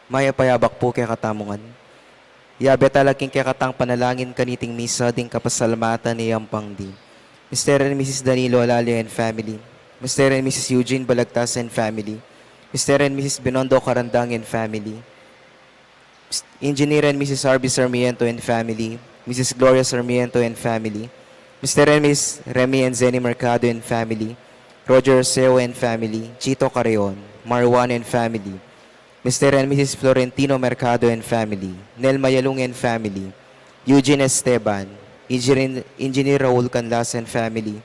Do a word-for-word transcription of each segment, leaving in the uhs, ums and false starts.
Mayap a yabak pu kekatamu ngan. Yabe tala king kekatang panalangin kaniting misa ding kapasalamatan a yampang di Mister and Missus Danilo Alalia and family, Mister and Missus Eugene Balagtas and family, Mister and Missus Binondo Carandang and family, Engineer and Missus Harvey Sarmiento and family, Missus Gloria Sarmiento and family, Mister and Missus Remy and Zenny Mercado and family, Roger Seo and family, Chito Carreon, Marwan and family, Mister and Missus Florentino Mercado and family, Nel Mayalung and family, Eugene Esteban, Engineer, Engineer Raul Canlas and family,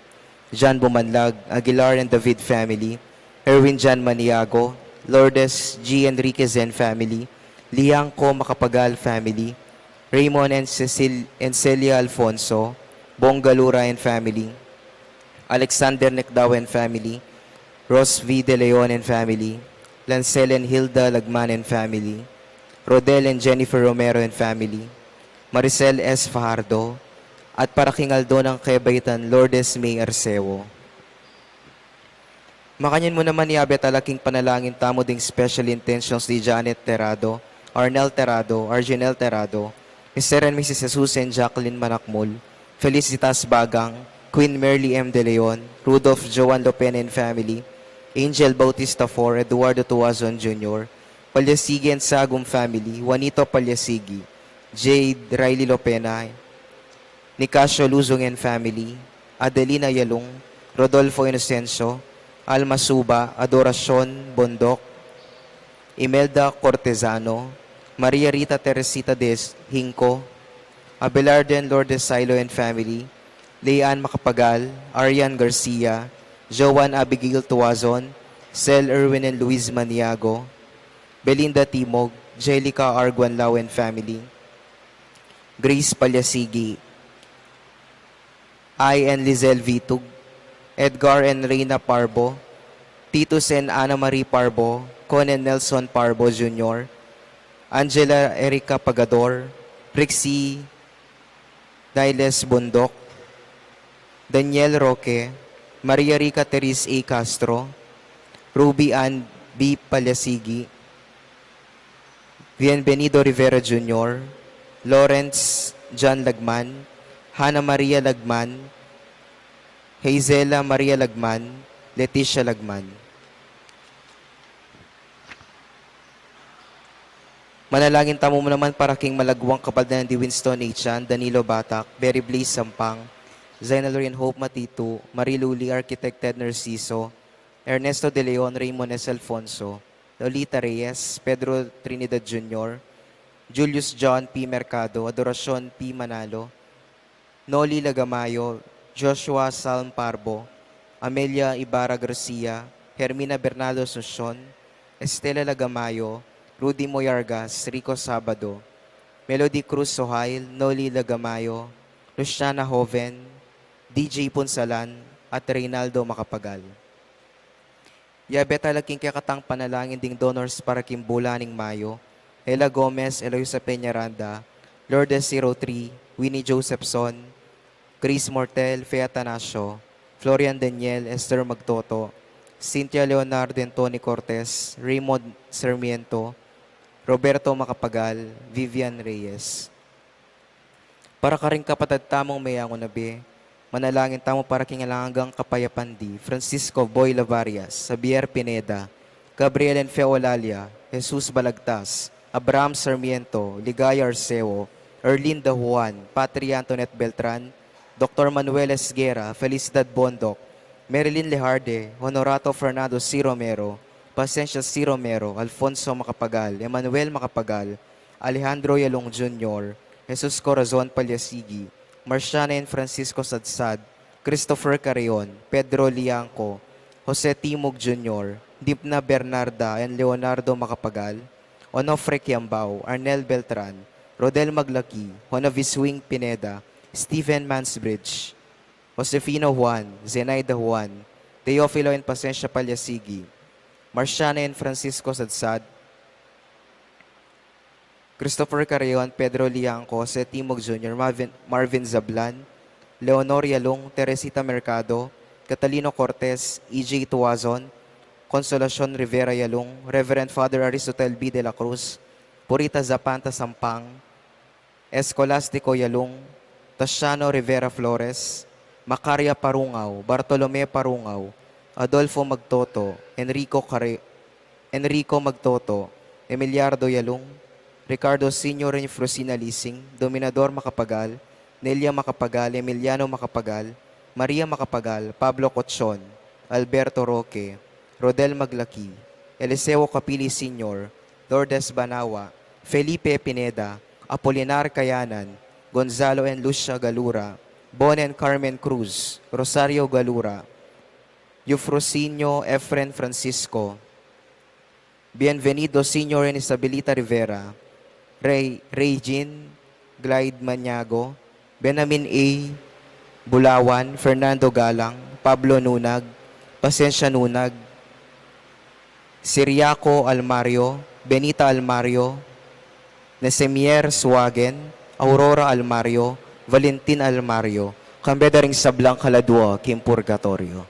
John Bumanlag, Aguilar and David family, Erwin John Maniago, Lourdes G. Enriquez and family, Liangco Macapagal family, Raymond and Cecil and Celia Alfonso, Bong Galura and family, Alexander Necdao and family, Ros V. De Leon and family, Lancel and Hilda Lagman and family, Rodel and Jennifer Romero and family, Maricel S. Fajardo, at para king aldo nang kebaitan Lourdes May Arceo. Makanyan mu naman yabe tala king panalangin tamu ding special intentions di Janet Terrado, Arnel Terrado, Arjunel Terrado, Mister and Missus Jesus and Jacqueline Manakmul, Felicitas Bagang, Queen Merly M. De Leon, Rudolph Joan Lopena and family, Angel Bautista four, Eduardo Tuazon Junior, Palyasigi and Sagum family, Juanito Palyasigi, Jade Riley Lopena, Nicasio Luzon and family, Adelina Yalung, Rodolfo Inocencio, Alma Suba, Adoracion Bondoc, Imelda Cortezano, Maria Rita Teresita de Hinco, Abelardo and Lourdes Silo and family, Leanne Macapagal, Arian Garcia, Joan Abigail Tuazon, Sel Erwin and Luis Maniago, Belinda Timog, Jelica Arguanlao and family, Grace Palyasigi, I and Lizelle Vitug, Edgar and Reina Parbo, Titus and Ana Marie Parbo, Con and Nelson Parbo Junior, Angela Erica Pagador, Rixie Niles Bondoc, Daniel Roque, Maria Rica Therese A. Castro, Ruby Ann B. Palyasigi, Bienvenido Rivera Junior, Lawrence John Lagman, Hannah Maria Lagman, Hazela Maria Lagman, Leticia Lagman. Manalangin tamu naman para king malagwang kapaldanan di Winston H. Chan, Danilo Batak, Berry Blaze Sampang, Zainal Lorraine Hope Matitu, Marie Luli Architect Ted Narciso, Ernesto De Leon, Raymond S. Alfonso, Lolita Reyes, Pedro Trinidad Junior, Julius John P. Mercado, Adoracion P. Manalo, Noli Lagamayo, Joshua Salm Parbo, Amelia Ibarra Garcia, Hermina Bernardo Asuncion, Estela Lagamayo, Rudy Moyargas, Rico Sabado, Melody Cruz Sohail, Noli Lagamayo, Luciana Joven, D J Punsalan, at Reynaldo Macapagal. Yabe tala king kekatang panalangin ding donors para king bulan ning Mayo, Ella Gomez, Eloisa Peñaranda, Lourdes zero three, Winnie Josephson, Grace Mortel, Fe Atanasio, Florian Daniel, Esther Magtoto, Cynthia Leonard and Tony Cortez, Raymond Sarmiento, Roberto Macapagal, Vivian Reyes. Para karing kapatad tamung meyangu na bie, manalangin tamu para king alang anggang kapayapan di Francisco Boy Lavarias, Javier Pineda, Gabriel and Fe Olalia, Jesus Balagtas, Abraham Sarmiento, Ligaya Arceo, Erlinda Juan, Patria Antoinette Beltran, Doctor Manuel Esguerra, Felicidad Bondoc, Marilyn Lejarde, Honorato Fernando C. Romero, Pasencio C. Romero, Alfonso Macapagal, Emmanuel Macapagal, Alejandro Yalong Junior, Jesus Corazon Palyasigi, Marciana and Francisco Sadsad, Christopher Carreon, Pedro Liangco, Jose Timog Junior, Dipna Bernarda and Leonardo Macapagal, Onofre Kiambao, Arnel Beltran, Rodel Maglaki, Honaviswing Pineda, Stephen Mansbridge, Josefino Juan, Zenaida Juan, Teofilo and Pasensia Palyasigi, Marciana and Francisco Sadsad, Christopher Carreon, Pedro Liangco, Jose Timog Junior, Marvin, Marvin Zablan, Leonor Yalung, Teresita Mercado, Catalino Cortez, E J Tuazon, Consolacion Rivera Yalung, Reverend Father Aristotel B. de la Cruz, Purita Zapanta Sampang, Escolastico Yalung, Tasiano Rivera Flores, Macaria Parungao, Bartolome Parungao, Adolfo Magtoto, Enrico Care-, Enrico Magtoto, Emiliardo Yalung, Ricardo Senior and Frusina Lising, Dominador Macapagal, Nelia Macapagal, Emiliano Macapagal, Maria Macapagal, Pablo Cochon, Alberto Roque, Rodel Maglaki, Eliseo Capili Senior, Lourdes Banawa, Felipe Pineda, Apolinar Kayanan, Gonzalo and Lucia Galura, Bon and Carmen Cruz, Rosario Galura, Eufrosino Efren Francisco, Bienvenido Senior and Isabelita Rivera, Rey, Rey Jean, Glide Maniago, Benamin A. Bulawan, Fernando Galang, Pablo Nunag, Pasensia Nunag, Siriaco Almario, Benita Almario, Nesemier Suagen, Aurora Almario, Valentin Almario, kambe da ring sablang kaladua king purgatoryo.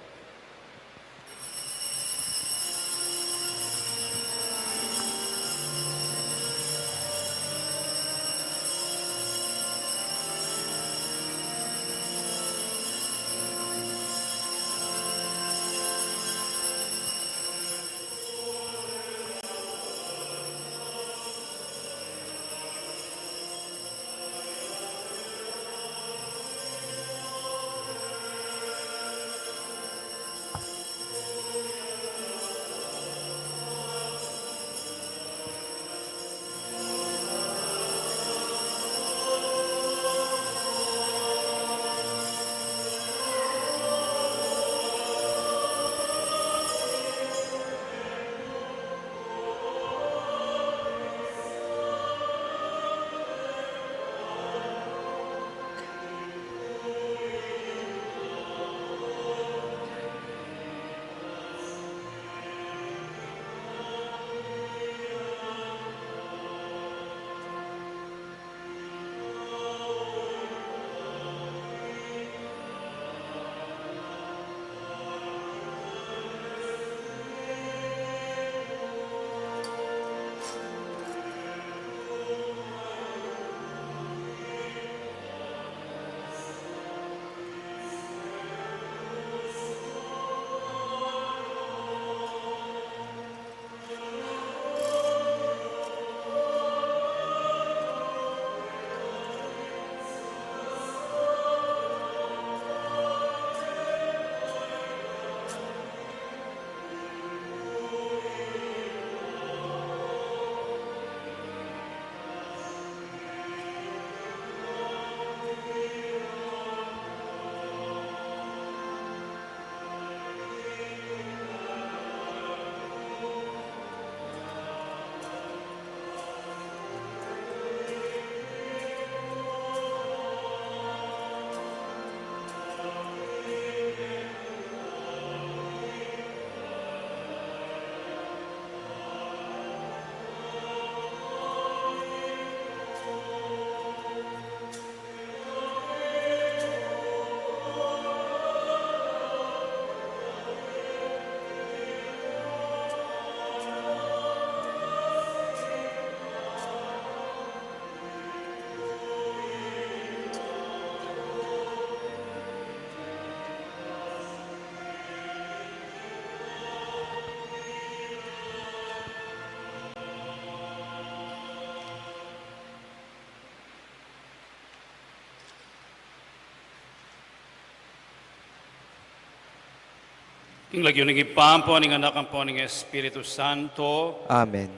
King lagyu ning Ibpa, ampo ning Anak, ampo ning Espiritu Santo. Amen.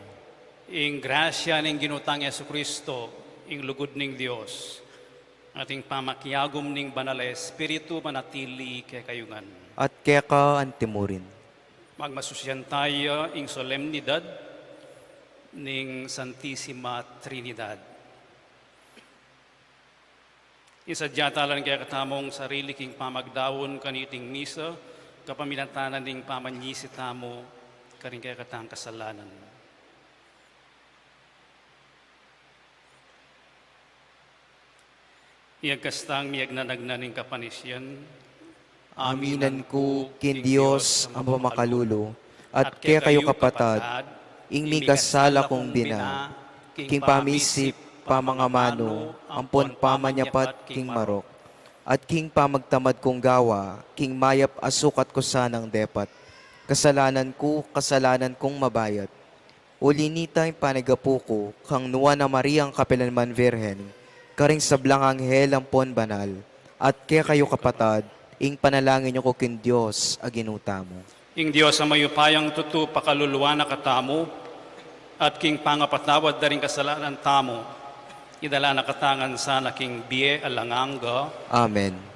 Ing grasya ning Ginu tang Jesucristo, ing lugud ning Dios, at ing pamakiagum ning Banal a Espiritu manatili kekayu ngan. At keka antimurin. Pagmasusian taya ing solemnidad ning Santisima Trinidad. Isadya tala ing kekatamung sarili king pamagdaun kaniting misa, kapamilatan ning pamanyisi tamu karing kekatang kasalanan. Iyagkas tang miyagnanagnan ning kapanisian. Aminan ku king Dios Ama't makalulu, at kekayu kapatad, ing mikasala kung bina, king pamisip, pamangamanu, ampon pamanyapat king marok, at king pamagtamad kung gawa, king mayap a sukat ku sanang depat. Kasalanan ku, kasalanan kung mabayat. Uli nita ing panigapu ku kang Nuan a Mariang kapilanman Virgen, karing sablang anghel ampon banal, at kekayu kapatad, ing panalangin yu ku king Dios a Ginu tamu. Ing Dios a mayupayang tutu pakaluluan na katamu, at king pangapatawad da ring kasalanan tamu, idala na katamu ngan sana king bie alang angga. Amen.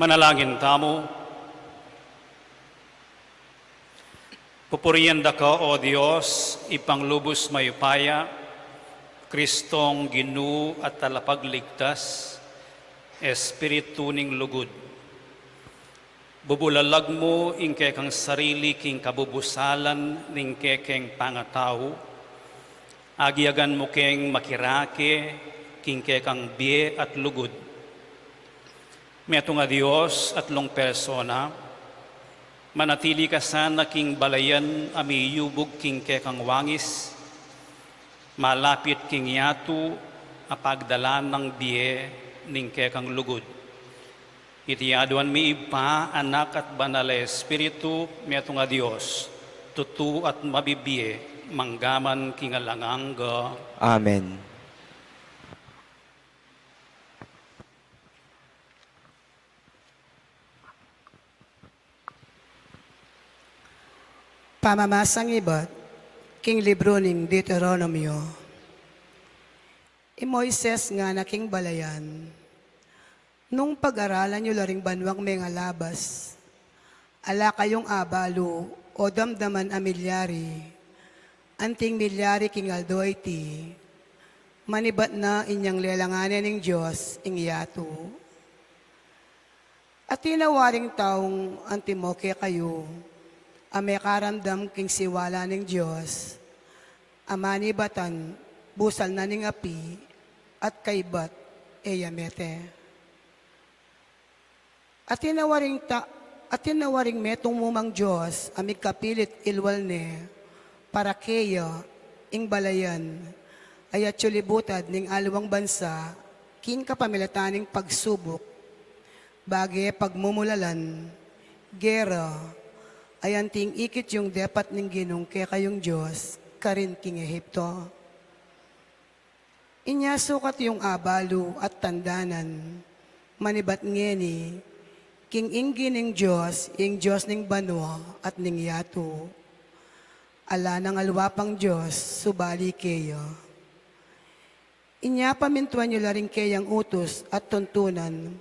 Manalangin tamu. Pupurian da ka, O Dios, Ibpang lubus mayupaya, Kristong Ginu at Talapagligtas, Espiritu ning lugud. Bubulalag mu ing kekang sarili king kabubusalan ning kekeng pangatau, Agiagan mu keng makirake king kekang bie at lugud. Metung a Dios, atlung persona, manatili ka sana king balayan a miyubug king kekang wangis, malapit king yatu a pagdalan nang bie ning kekang lugud. Iti aduan mi Ibpa, Anak, at Banal a Espiritu, metung a Dios, tutu at mabibie, manggaman king alang angga. Amen. Pamamasang ibat king libru ning Deuteronomio. I Moises ngana king balayan, Nung pag-aralan yu la ring banuang mengalabas, ala kayung abalu o damdaman a milyari, anting milyari king aldo iti, manibat na inyang lelangan ne ning Dios ing yatu. Atin a waring taung antimo kekayu a mekaramdam king siwala ning Dios, a manibatan busal na ning api at kaybat e ya mete. Atin a waring ta-, atin a waring metung mu mang Dios a migkapilit ilwal ne para keya ing balayan a yatsu libutad ning aliwang bansa king kapamilatan ning pagsubuk, bage pagmumulalan, gera, a anting ikit yung depat ning Ginung kekayung Dios karin king Ehipto. Inya sukat yung abalu at tandanan, manibat ngeni, king ing Ginung Dios, ing Dios ning banua at ning yatu. Ala nang aliwa pang Dios subali keya. Inya pamintuan yu la ring keyang utus at tuntunan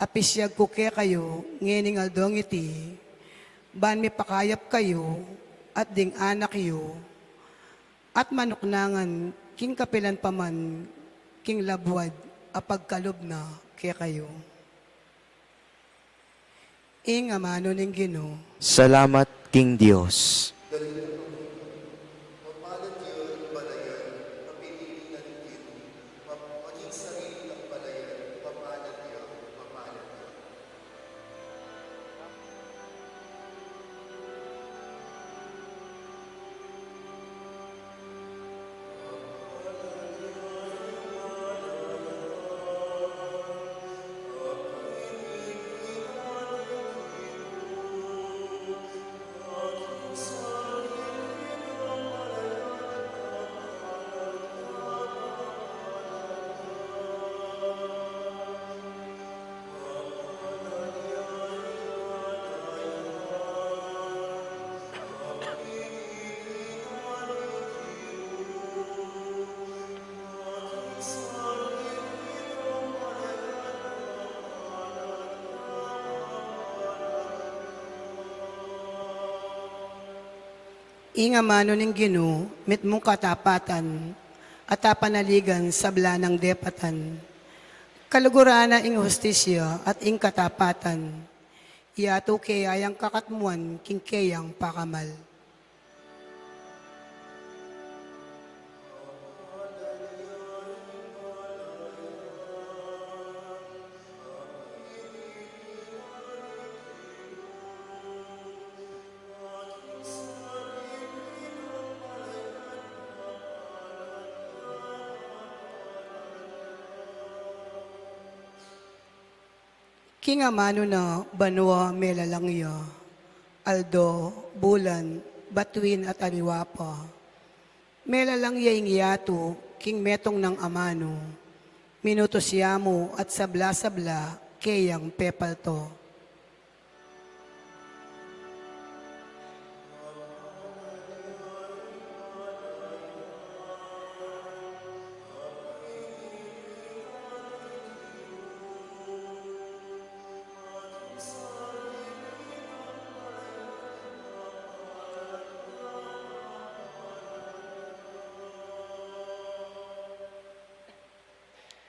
a pisiag ku kekayu ngening aldong iti, ban mipakayap kayu at ding anak yu, at manuknangan king kapilan pa man king labuad a pagkalub na kekayu. Ing amanu ning Ginu. Salamat king Dios. Ing amanu ning Ginu, mitmung katapatan, at apanaligan sabla nang depatan. Kaluguran na ing hustisya at ing katapatan. Yatu ke ya yang kakatmuan king keyang pakamal. King amanu na banua melalang ya, aldo, bulan, batuin at aliwa pa. Melalang ya ing yatu, king metung nang amanu, minutus ya mu at sabla-sabla keyang pepalto.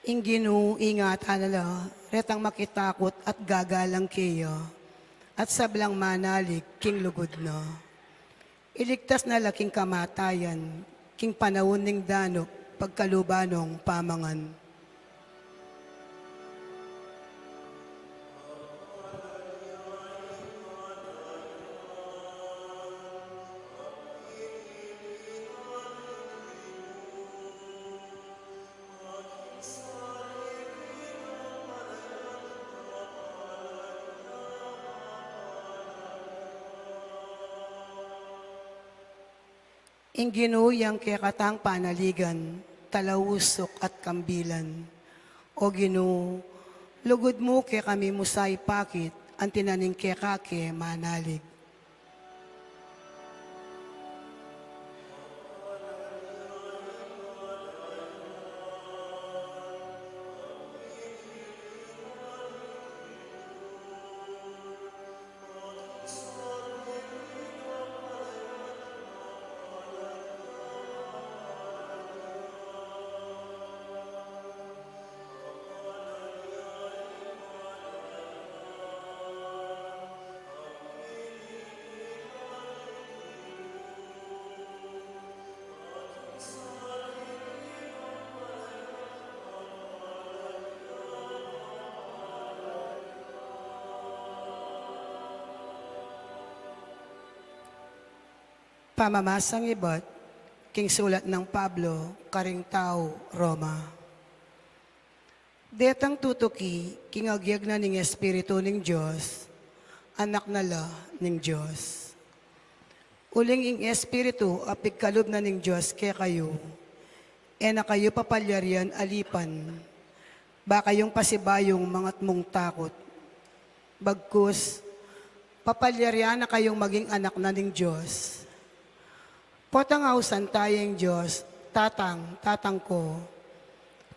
Ing Ginu ingatan na la retang makitakut at gagalang keya, at sablang manalig king lugud na. Iligtas na la king kamatayan, king panaun ning danup pagkaluban nong pamangan. Ing Ginu yang kekatang panaligan, talausuk at kambilan. O Ginu, lugud mu kekami musa ipakit, anti na ning keka ke manalig. Pamamasang ibat king sulat nang Pablo karing tau Roma. Detang tutuki king agyag na ning Espiritu ning Dios, anak na la ning Dios. Uling ing Espiritu a pigkalub na ning Dios kekayu, e na kayu papalyarian alipan, ba kayung pasibayung mangatmung takut. Bagkus, papalyarian na kayung maging anak na ning Dios. Potang ausan taya ing Dios, Tatang, Tatang ko.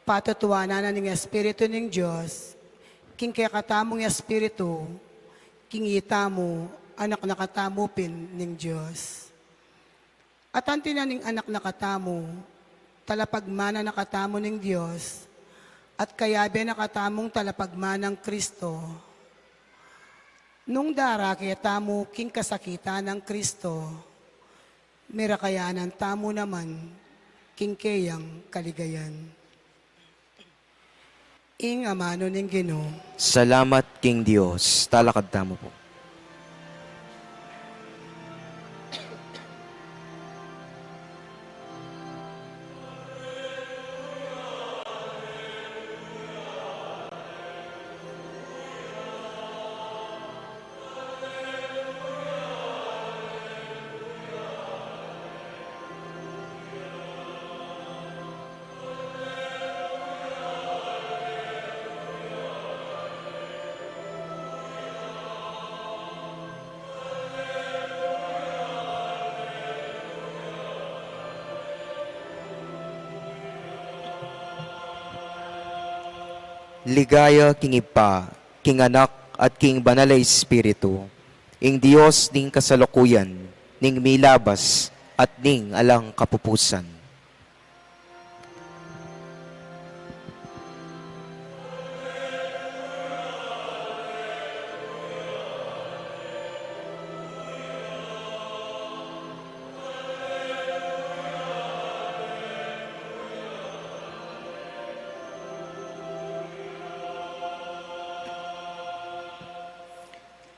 Patutuanan na ning Espiritu ning Dios, king kekatamung espiritu, king itamu, anak na katamu pin ning Dios. At anti na ning anak na katamu, talapagmana na katamu ning Dios, at kayabe na katamung talapagmanang Kristo. Nung darake tamu king kasakitan nang Kristo, mirakayanan tamu naman king keyang kaligayan. Ing amanu ning Ginu. Salamat king Dios. Talakad tamu pu. Ligaya king Ibpa, king Anak, at king Banal a Espiritu, ing Dios ning kasalukuyan, ning milabas, at ning alang kapupusan.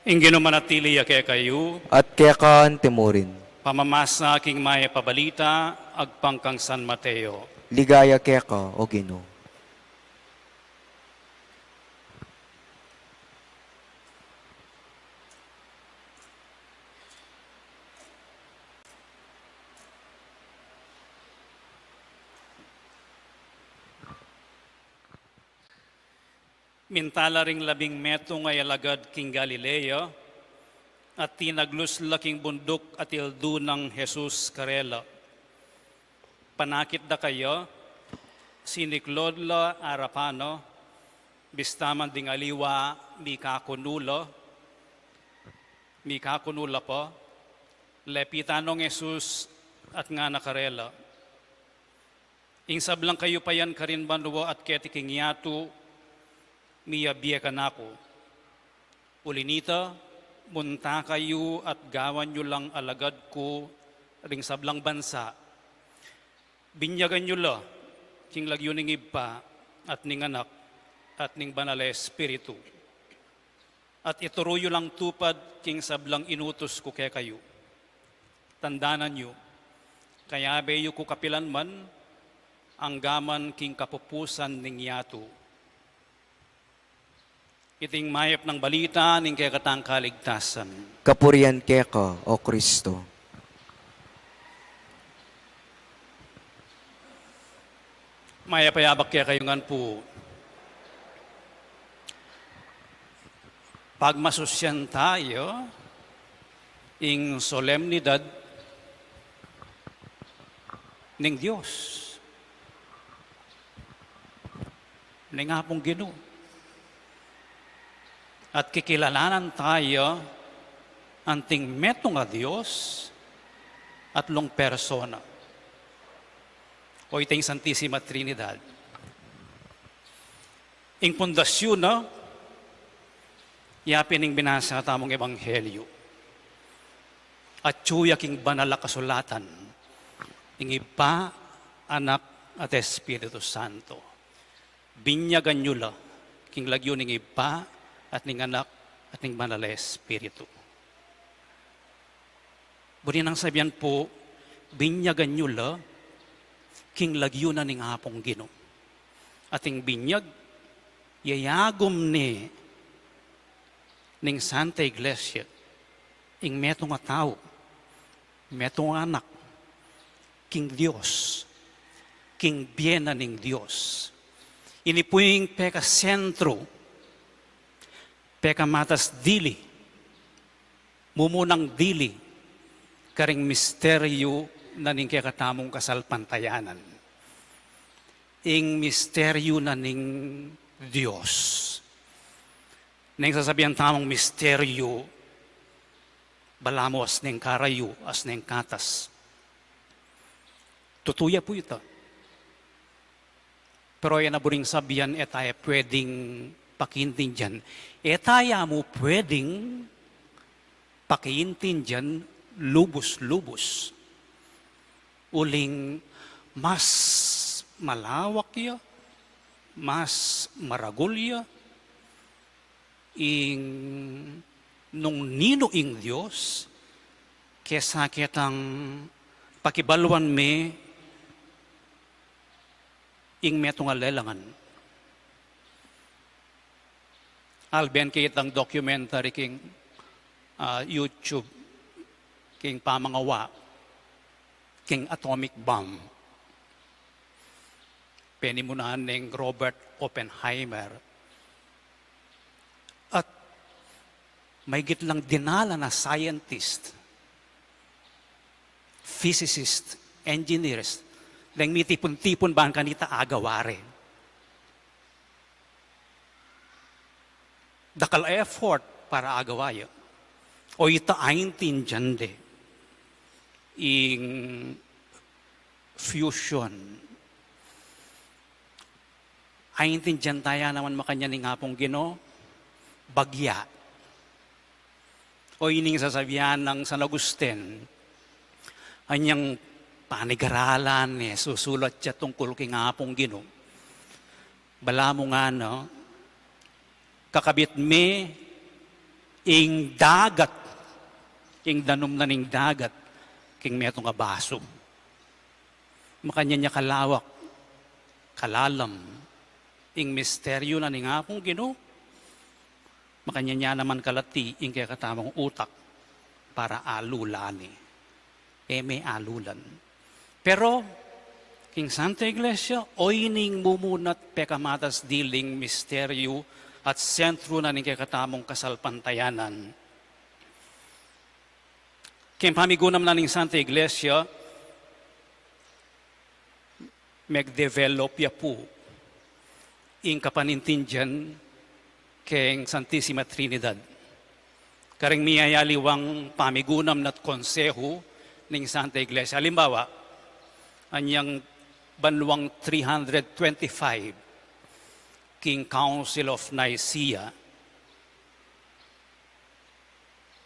Ing Ginu manatili ya kekayu. At keka antimurin. Pamamasa king Mayap a Balita agpang kang San Mateo. Ligaya keka, O Ginu. Minta la ring labing metung a alagad king Galilea, at tinaglus la king bunduk at ildu nang Jesus karela. Panakit da kaya, siniklod la arapan na, bista man ding aliwa mikakunu la, mikakunu la pa, lepitan nong Jesus at ngana karela, Ing sablang kayupayan karin banua at keti king yatu, miyabie kanaku. Uli nita, munta kayu at gawan yu lang alagad ku ring sablang bansa. Binyagan yu la king lagyu ning Ibpa, at ning Anak, at ning Banal a Espiritu, at ituru yu lang tupad king sablang inutus ku kekayu. Tandanan yu, kayabe yu ku kapilan man, anggaman king kapupusan ning yatu. Iting mayap nang balita ning kekatang kaligtasan. Kapurian keka, O Kristo. Mayap a yabak kekayu ngan pu. Pagmasusyan tayu ing solemnidad ning Dios, ning Apung Ginu. At kikilalanan tayu anting metung a Dios, atlung persona, o iting Santisima Trinidad. Ing pundasyun na, ya pin ing binasa tamung ebanghelyu. Atyu ya king banal a kasulatan ing Ibpa, Anak, at Espiritu Santo. Binyagan yu la king lagyu ning Ibpa, at ning Anak, at ning Banal a Espiritu. Buri nang sabian pu, binyagan yu la king lagyu na ning Apung Ginu. Ating binyag, yayagum ne ning Santa Iglesia ing metung a tau, metung a anak, king Dios, king bie na ning Dios. Ini pu ing pekasentru, pekamatas dili, mumunang dili karing misteryu na ning kekatamung kasalpantayanan. Ing misteryu na ning Dios. Neng sasabian tamung misteryu, balamu asne ing karayu, asne ing katas. Tutu ya pu ita. Pero e na buring sabian, e taya pwedeng pakiintindian. E taya mu pwedeng pakiintindian lubus-lubus. Uling mas malawak ya, mas maragul ya, ing nung ninu ing Dios, kesa ketang pakibaluan me ing metung a lelangan. Alben kitang documentary king, ah, YouTube, king pamangawa king atomic bomb. Penimunan neng Robert Oppenheimer. At maigit lang dinalan a scientist, physicist, engineers, deng mitipun-tipun ban kanita agawa re. Dakal a effort para agawa ya. O ita aintindian de ing fusion. Aintindian taya naman makanyan ning Apung Ginu, bagya. O ining sasabian nang San Agustin, anyang panigaralan ne, susulat ya tungkul king Apung Ginu. Balamu ngana, kakabit me ing dagat, ing danum na ning dagat, king metung a basu. Makanyan ya kalawak, kalalam, ing misteryu na ning Apung Ginu, makanyan ya naman kalati ing kekatamung utak para alulan ne. E me alulan. Pero, king Santa Iglesia, oyni ing mumunat pekamatas diling misteryu at sentru na ning kekatamung kasalpantayanan. King pamigunam na ning Santa Iglesia, megdevelop ya pu ing kapanintindian keng Santisima Trinidad. Karing miyayaliwang pamigunam na't konsehu ning Santa Iglesia. Alimbawa, anyang banwang three hundred twenty-five king Council of Nicaea,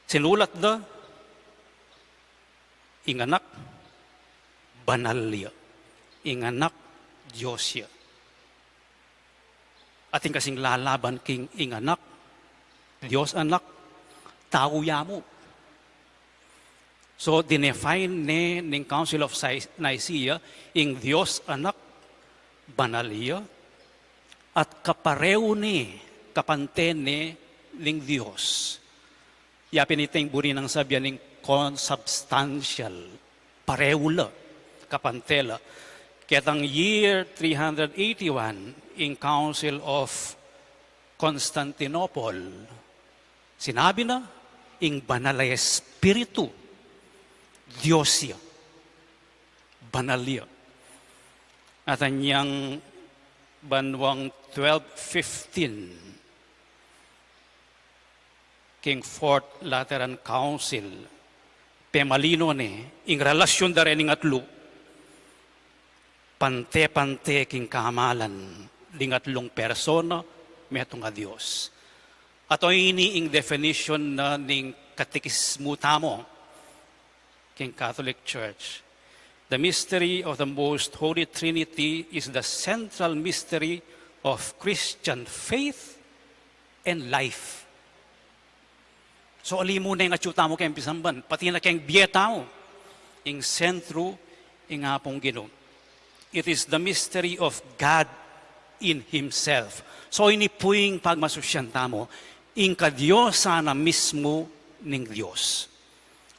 sinulat da, ing Anak, banal ya. Ing Anak, Dios ya. Atin kasing lalaban king ing Anak, Dios Anak, tau ya mu. So, dinefine ne ning Council of Cy-, Nicaea, ing Dios Anak, banal ya, at kapareu ne, kapante ne ning Dios. Ya pin iting buri nang sabian ning consubstantial, pareu la, kapante la. Ketang year three hundred eighty-one, ing Council of Constantinople, sinabi na, ing Banal a Espiritu, Dios ya, banal ya. At anyang banwang twelve fifteen, king Fourth Lateran Council, pemalino ne ing relasyun da rening atlu, pante-pante king kamalan ding atlung persona, metung a Dios. At oyni ing definition na ning katekismu tamu king Catholic Church. The mystery of the Most Holy Trinity is the central mystery of Christian faith and life. So, ali mu na ing atyu tamu keng pisamban, pati na keng bie tamu, ing sentru, ing Apung Ginu. It is the mystery of God in Himself. So, ini pu ing pagmasusyan tamu, ing kadiosan na mismu ning Dios.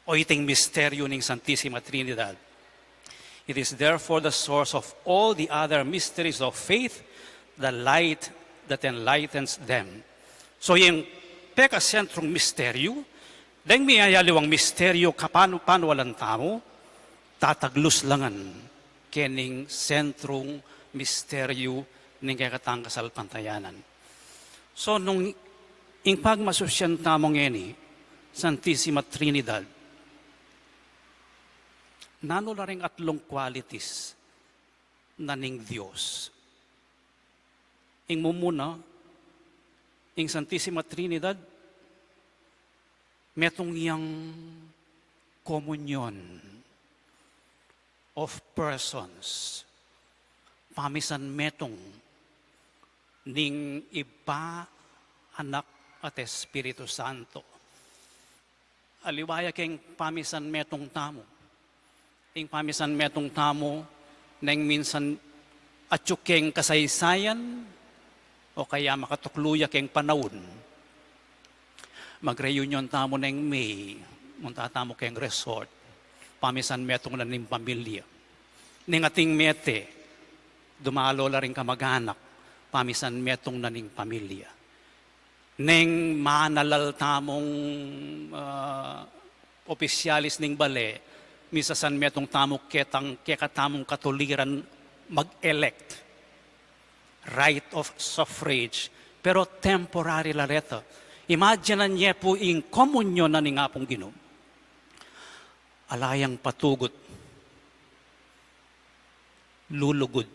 O iting misteryu ning Santisima Trinidad. It is therefore the source of all the other mysteries of faith, the light that enlightens them. So, ing pekasentrung misteryu, deng miyayaliwang misteryu kapan-, panualan tamu, tataglus la ngan kening sentrung misteryu ning kekatang kasalpantayanan. So, nung ing pagmasusyan tamu ngeni, Santisima Trinidad, nanu la ring atlung qualities na ning Dios? Ing mumuna, ing Santisima Trinidad, metung yang komunyon of persons, pamisan metung ning Ibpa, Anak, at Espiritu Santo. Aliwa ya keng pamisan metung tamu. Ing pamisan metung tamu, neng minsan atyu keng kasaysayan, o kaya makatuklu ya keng panaun. Mag-reunion tamu neng May, munta tamu keng resort, pamisan metung na ning pamilya. Neng ating mete, dumalo la ring kamag-anak, pamisan metung na ning pamilya. Neng manalal tamung, ah, opisyalis ning bale, misasan metung tamu ketang, kekatamung katuliran mag-elect, right of suffrage, pero temporary la reta. Imaginan ye pu ing komunyon na ning Apung Ginu. Ala yang patugut, lulugud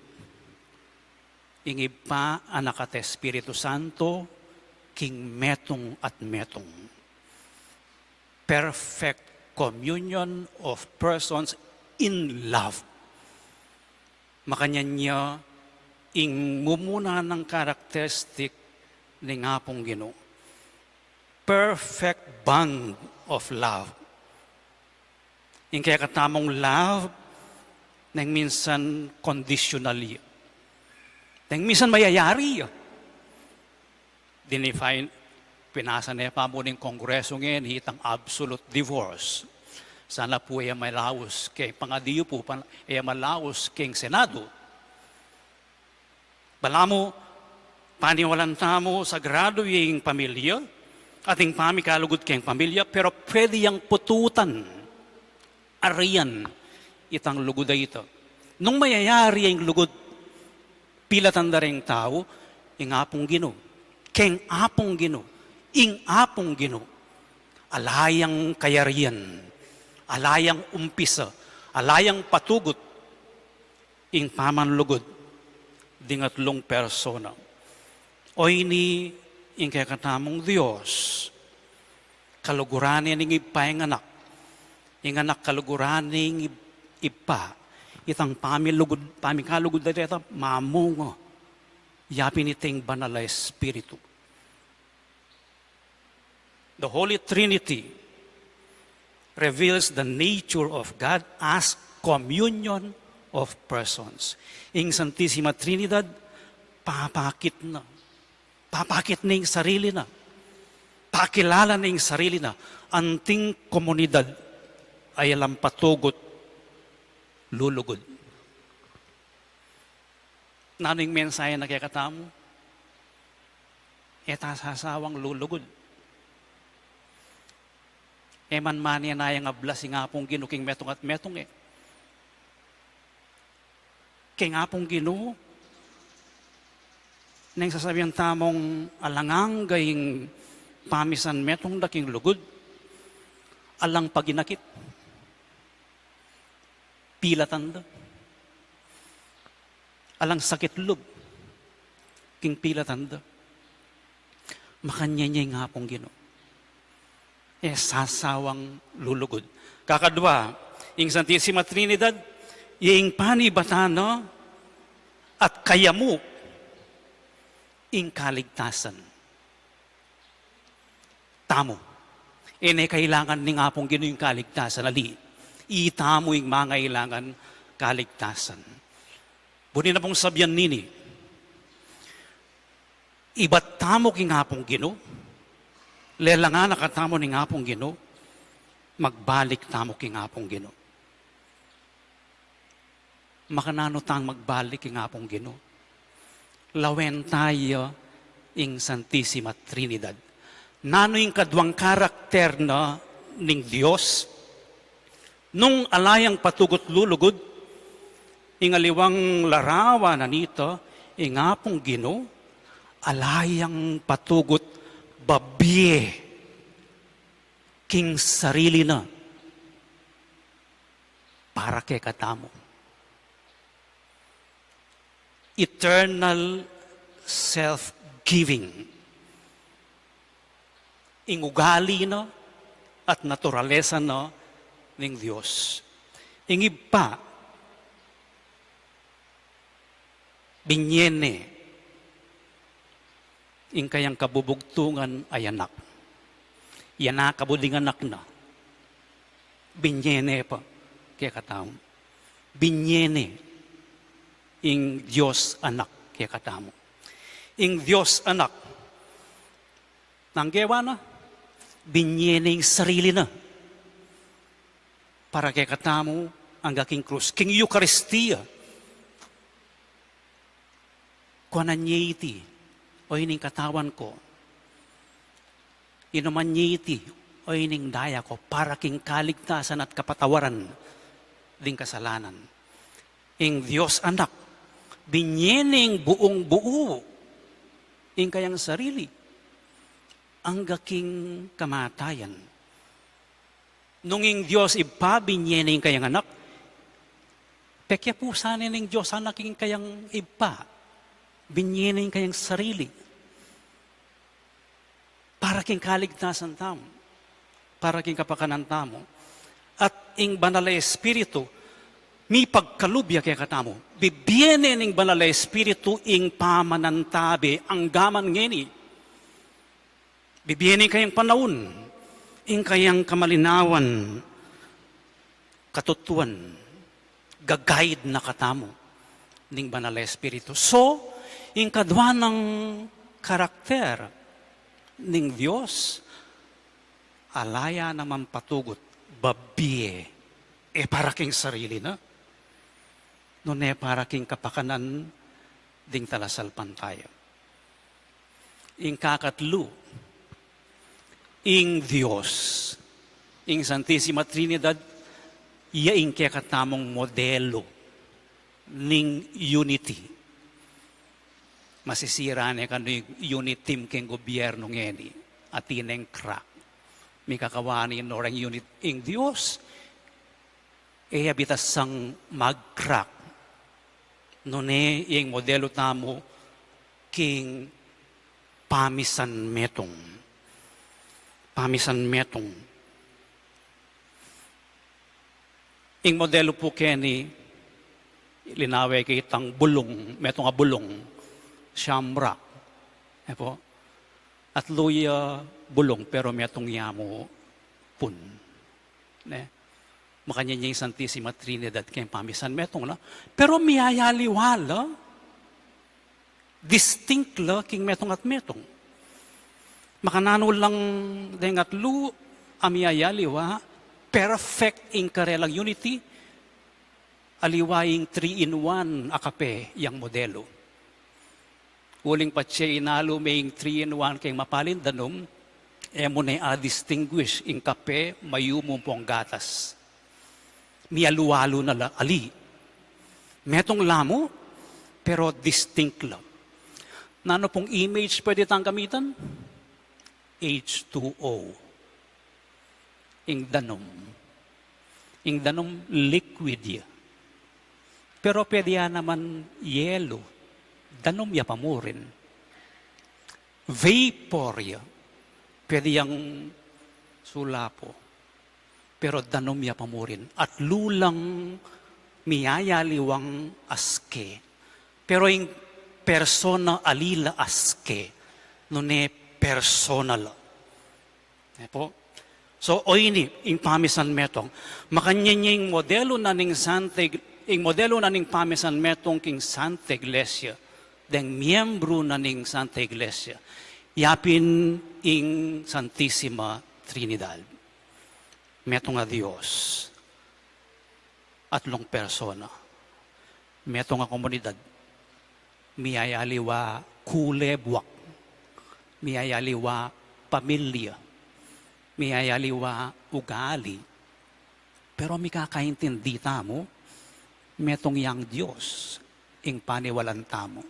ing Ibpa, Anak, at Espiritu Santo, king metung at metung. Perfect communion of persons in love. Makanyan ya ing mumuna nang characteristic ning Apung Ginu. Perfect bond of love. Ing kekatamung love, neng minsan conditional ya. Neng minsan mayayari ya. Dinefine, pinasa ne pa mu ning Kongreso ngeni itang absolute divorce. Sana pu e ya malaus keng pangadi yu pu, pan-, e ya malaus keng Senado. Balamu, paniwalan tamu sagradu ing pamilya, ating pamikalugud keng pamilya, pero pwede yang pututan, arian, itang lugud a ita. Nung mayayari ing lugud, pilatan da ring tau, ing Apung Ginu, keng Apung Ginu, ing Apung Ginu, ala yang kayarian, ala yang umpisa, ala yang patugut, ing pamanlugud ding atlung persona. Oyni ing kekatamung Dios, kaluguran ne ning Ibpa ing Anak, ing Anak kaluguran ne ning Ib-, Ibpa, Itang pamilugud, pamikalugud da deta, mamunga ya pin iting Banal a Espiritu. The Holy Trinity reveals the nature of God as communion of persons. Ing Santisima Trinidad, papakit na. Papakit na ing sarili na. Pakilala na ing sarili na. Anting komunidad a alang patugut lulugud. Nanu ing mensahe na kekatamu? E ta sasawang lulugud. E man manenayang ablas ing Apung Ginu king metung at metung e. King Apung Ginu, neng sasabian tamung alang angga ing pamisan metung da king lugud, alang paginakit, pilatan da. Alang sakit lub king pilatan da. Makanyan ya ing Apung Ginu. E sasawang lulugud. Kakadwa, ing Santisima Trinidad, ya ing panibatan na at kayamu ing kaligtasan. Tamu. E ne kailangan ning Apung Ginu ing kaligtasan, ali. Itamu ing mangailangan kaligtasan. Buni na pung sabian nini, ibat tamu king Apung Ginu, lelangan na katamu ning Apung Ginu, magbalik tamu king Apung Ginu. Makananu tang magbalik king Apung Ginu? Lawen taya ing Santisima Trinidad. Nanu ing kaduang karakter na ning Dios? Nung ala yang patugut lulugud, ing aliwang larawan na nita, ing Apung Ginu, ala yang patugut babie king sarili na para kekatamu. Eternal self-giving. Ing ugali na at naturalesa na ning Dios. Ing Ibpa, binie ne ing kayang kabubugtungan a Anak. Yan a kabud ing Anak na. Binie ne pa kekatamu. Binie ne ing Dios Anak kekatamu. Ing Dios Anak, nanu ing gewa na? Binie ne ing sarili na para kekatamu angga king krus, king Eukaristia. Kuanan ye iti, o ini ing katawan ku. Inuman ye iti, o ini ing daya ku, para king kaligtasan at kapatawaran ding kasalanan. Ing Dios Anak, binie ne ing buung buu ing kayang sarili angga king kamatayan. Nung ing Dios Ibpa binie ne ing kayang Anak, pekiapusan ne ning Dios Anak ing kayang Ibpa, binie ne ing kayang sarili para king kaligtasan tamu, para king kapakanan tamu. At ing Banal a Espiritu, mipagkalub ya kekatamu. Bibie ne ning Banal a Espiritu ing pamanantabe anggaman ngeni. Bibie ne ing kayang panaun, ing kayang kamalinawan, katutuan, ga-guide na katamu ning Banal a Espiritu. So, ing kadwa nang karakter ning Dios, ala ya naman patugut babie, e para king sarili na, nune para king kapakanan ding talasalpantaya. Ing kakatlu, ing Dios, ing Santisima Trinidad, ya ing kekatamung modelu ning unity. Masisira ne kanu ing unity king gobyernu ngeni, atin neng crack. Mikakawa ne ing unity. Ing Dios, e ya bitasang mag-crack. Nune ing modelu tamu king pamisan metung. Pamisan metung. Ing modelu pu keni, linawe ke itang bulung, metung a bulung, shamrock. E pu? Atlu ya bulung, pero metung ya mu pun. Ne? Makanyan ya ing Santisima Trinidad keng pamisan metung la. Pero miyayaliwa la, distinct la king metung at metung. Makananu lang deng atlu a miyayaliwa, perfect ing karelang unity, aliwa ing three-in-one a kape yang modelu. Uling patse inalu me ing three-in-one keng mapalin danum, e mu ne a-distinguish ing kape, mayumu ampong gatas. Miyalu-alu na la ali. Metung la mu, pero distinct la. Nanu pung image pwede tang gamitan? H two O. Ing danum. Ing danum liquid ya. Pero pwede ya naman yelu. Danum ya pa mu rin. Vapor ya. Pwede yang sulapo. Pero danum ya pa mu rin. Atlu lang miyayaliwang aske. Pero ing persona ali la aske. Nune personal. E pu? So, oyni, ing pamisan metung. Makanyan ya ing modelu na ning Santa Ig-, ing modelu na ning pamisan metung king Santa Iglesia, deng miyembru na ning Santa Iglesia, yapin ing Santisima Trinidad. Metung a Dios, atlung persona. Metung a komunidad. Miyayaliwa kulebwak. Miyayaliwa pamilya. Miyayaliwa ugali. Pero mikakaintindi tamu, metung yang Dios ing paniwalan tamu.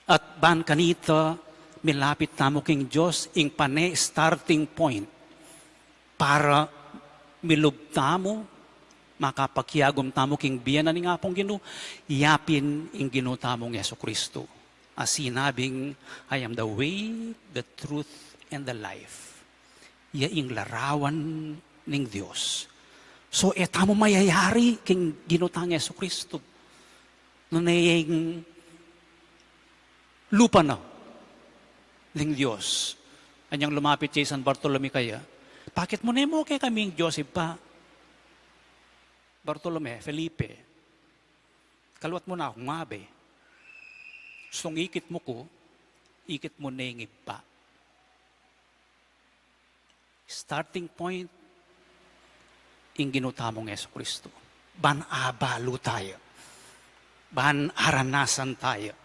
At ban kanita, milapit tamu king Dios, ing pane starting point para milub tamu, makapakiagum tamu king bie na ning Apung Ginu, yapin ing Ginu tamung Jesucristo. A sinabing, "I am the way, the truth, and the life." Ya ing larawan ning Dios. So, e tamu mayayari king Ginu tang Jesucristo. Nune ing lupa na ning Dios. Anyang lumapit ya i San Bartolome kaya, "Bakit mu ne mu kekami ing Dios Ibpa?" "Bartolome, Felipe, kaluat mu na kung mabe. Gustung ikit mu ku, ikit mu ne ing Ibpa." Starting point, ing Ginu tamung Jesucristo. Ban abalu taya. Ban aranasan taya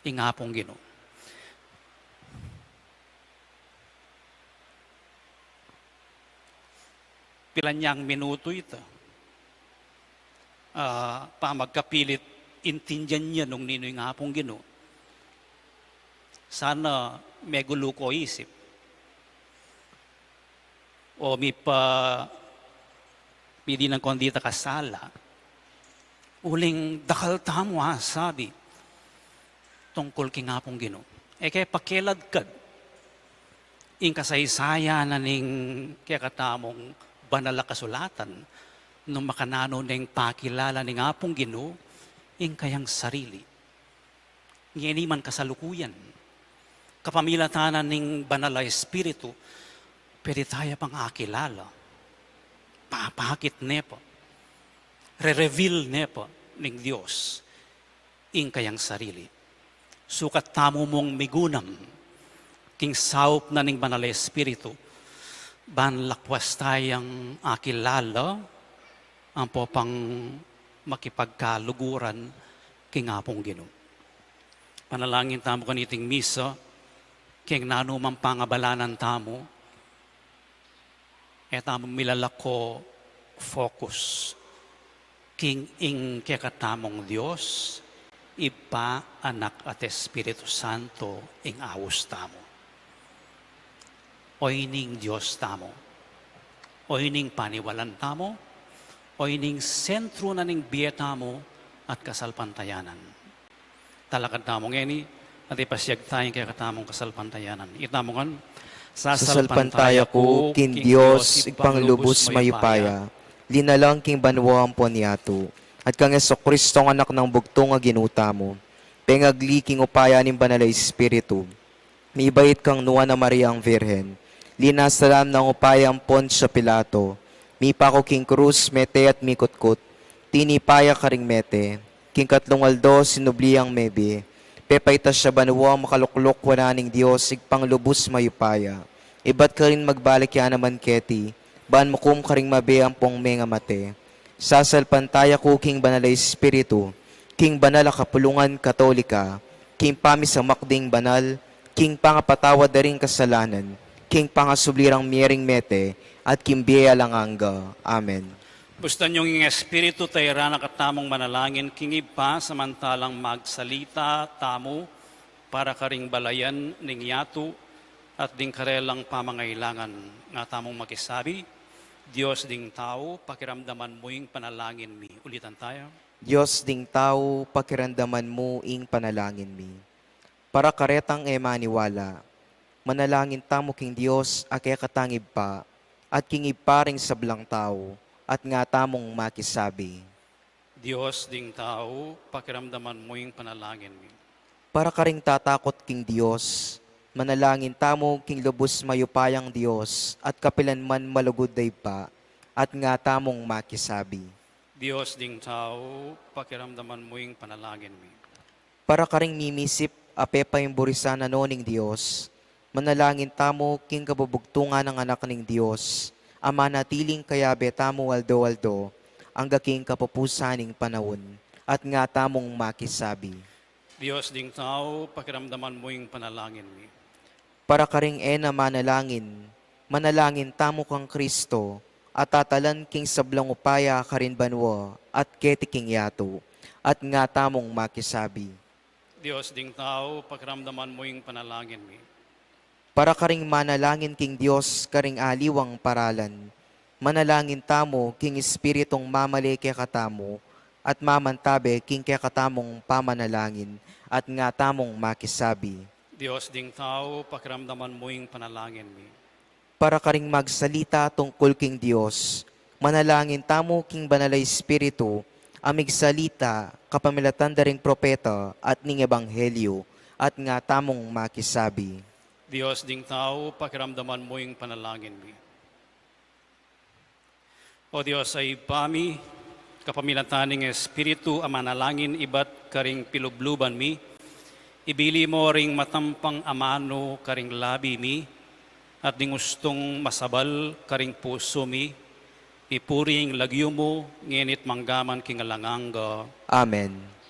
ing Apung Ginu. Pilan yang minutu ita, ah, pamagkapilit intindian ya nung ninu ing Apung Ginu. Sana megulu ko isip. O mipa, midinan kong dita kasala. Uling dakal tamu asabi tungkul king Apung Ginu. E ke pakeladkad ing kasaysayan na ning kekatamung banal a kasulatan, nung makananu neng pakilala ning Apung Ginu ing kayang sarili. Ngeni man kasalukuyan, kapamilatan na ning Banal a Espiritu, pwede taya pang akilala, papakit ne pa, re-reveal ne pa ning Dios ing kayang sarili. Sukat tamu mung migunam king saup na ning Banal a Espiritu, ban lakwas tayang akilala, ampo pang makipagkaluguran king Apung Ginu. Panalangin tamu kaniting misa, king nanu mang pangabalanan tamu, e tamu milalako focus king ing kekatamung Dios, Ibpa, Anak, at Espiritu Santo, ing aus tamu. Oyni ing Dios tamu. Oyni ing paniwalan tamu. Oyni ing sentru na ning bie tamu at kasalpantayanan. Talakad tamu ngeni, at ipasiag taya ing kekatamung kasalpantayanan. Itamu ngan, sasalpantaya ku king Dios, Ibpang lubus mayupaya, linalang king banua ampon yatu. At kang Jesucristo, ang Anak nang bugtung a Ginu tamu, pengagli king upaya ning Banal a Espiritu, mibait kang Nuan a Mariang Virgen, linasa la nang upaya nang Poncio Pilato, mipaku king krus, mete at mikutkut, tinipa ya karing mete, king katlung aldo sinubli yang mebie, pepaitas ya banua, makaluklok wanan ning Dios Ibpang lubus mayupaya, ibat karin magbalik ya naman keti, ban mukum karing mabie ampong mengamate. Sasalpantaya ku king Banal a Espiritu, king banal a kapulungan Katolika, king pamisamak ding banal, king pangapatawad da ring kasalanan, king pangasubli rang mie ring mete, at king bie alang angga. Amen. Bustan yung ing Espiritu, tairan na katamung manalangin king Ibpa, samantalang magsalita tamu para karing balayan ning yatu at ding karelang pamangailangan. Nga tamung makisabi, Dios ding tau, pakiramdaman mu ing panalangin mi. Ulitan taya. Dios ding tau, pakiramdaman mu ing panalangin mi. Para karetang e maniwala, manalangin tamu king Dios a kekatang Ibpa, at king Ibpa ring sablang tau, at nga tamung makisabi. Dios ding tau, pakiramdaman mu ing panalangin mi. Para karing tatakut king Dios, manalangin tamu king lubus mayupayang Dios, at kapilan man malugud a Ibpa, at nga tamung makisabi. Dios ding tau, pakiramdaman mu ing panalangin mi. Para karing mimisip a pepaimburisan na no ning Dios, manalangin tamu king kabubugtungan nang Anak ning Dios, a manatiling kayabe tamu aldo-aldo, angga king kapupusan ning panaun, at nga tamung makisabi. Dios ding tau, pakiramdaman mu ing panalangin mi. Para karing e na manalangin, manalangin tamu kang Kristo, a tatalan king sablang upaya karin banua, at keti king yatu, at nga tamung makisabi. Dios ding tau, pakiramdaman mu ing panalangin mi. Para karing manalangin king Dios karing aliwang paralan, manalangin tamu king Espiritung mamale kekatamu, at mamantabe king kekatamung pamanalangin, at nga tamung makisabi. Dios ding tau, pakiramdaman mu ing panalangin mi. Para karing magsalita tungkul king Dios, manalangin tamu king Banal a Espiritu, a migsalita kapamilatan da ring propeta at ning ebanghelyo, at nga tamung makisabi. Dios ding tau, pakiramdaman mu ing panalangin mi. O Dios a Ibpa mi, kapamilatan ning Espiritu a manalangin ibat karing pilubluban mi, ibili mo ring matampang amanu karing labi mi, at ding ustung masabal karing pusu mi, ipuri ing lagyu mu, ngeni't manggaman king alang angga. Amen.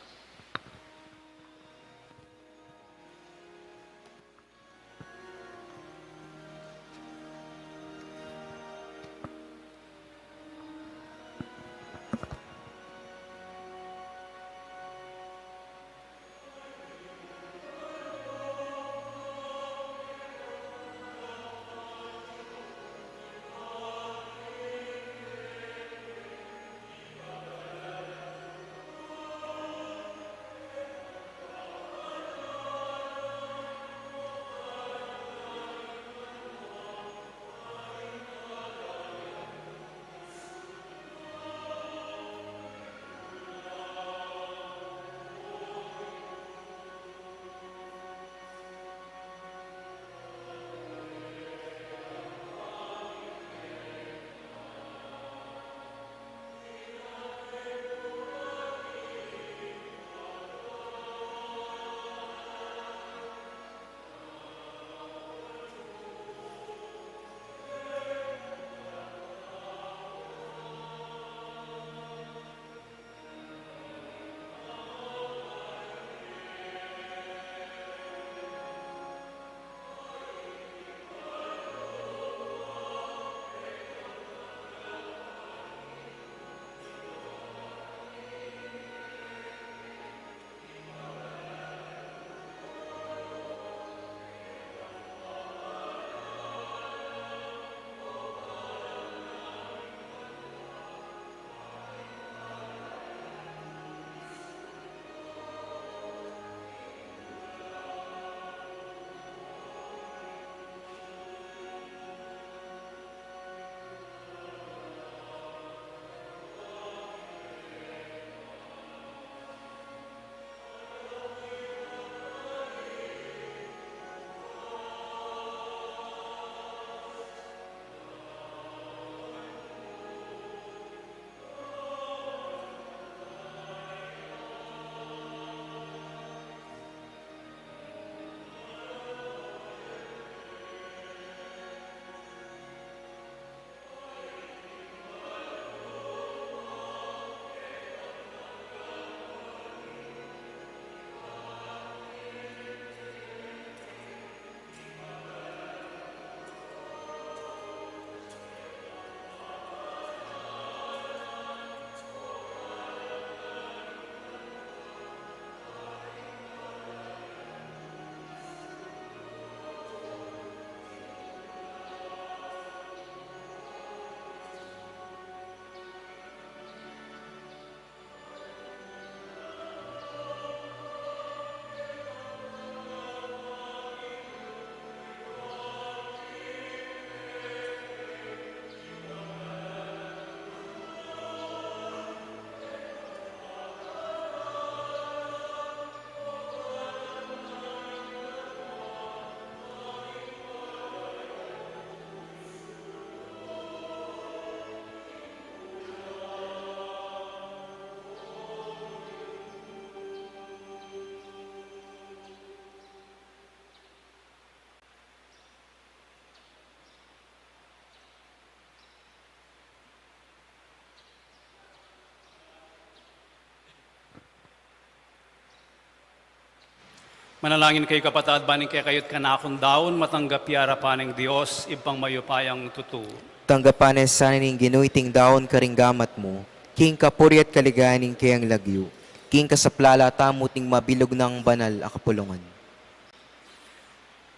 Manalangin kayu, kapatad, ban ing kekayu't kanakung daun matanggap ya arapan ning Dios, Ibpang mayupayang tutu. Tanggapan na sana ning Ginu iting daun karing gamat mu, king kapurian at kaligayan ning kayang lagyu, king kasaplalan tamu at ning mabilug nang banal a kapulungan.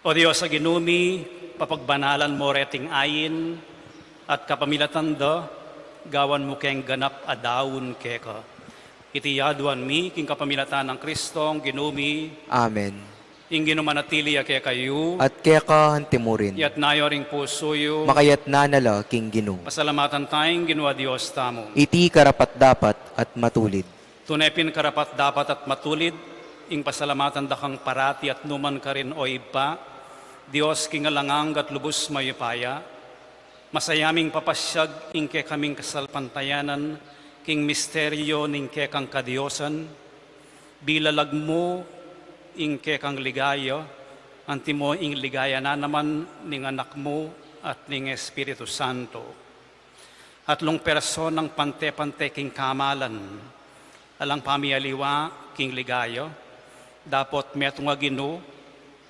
O Dios a Ginu mi, papagbanalan mu reting ain, at kapamilatan da, gawan mu keng ganap a daun keka. Iti aduan mi, king kapamilatan nang Kristong Ginu mi. Amen. Ing Ginu manatili ya kekayu. At keka antimurin. Iyatas yu ring pusu yu. Makayatas na la king Ginu. Pasalamatan taya ing Ginu a Dios tamu. Iti karapat-dapat at matulid. Tune pin karapat-dapat at matulid, ing pasalamatan da kang parati at nukarin man, O Ibpa, Dios king alang angga at lubus mayupaya. Masaya ming papasiag ing kekaming kasalpantayanan king misteryu ning kekang kadiosan, bilalag mu ing kekang ligaya, antimo ing ligaya na naman ning Anak mu at ning Espiritu Santo. Atlung personang pante-pante king kamalan, alang pamialiwa king ligaya, dapot metung a Ginu,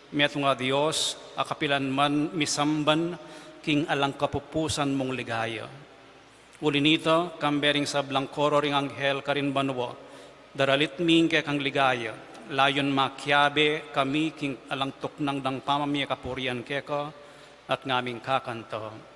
metung a Dios, a kapilan man misamban king alang kapupusan mung ligaya. Uli nita, kambe ring sablang koro ring anghel karin banua, daralit mi ing kekang ligaya, layun makiabe kami king alang tuknang dang pamamie kapurian keka, at ngaming kakanta.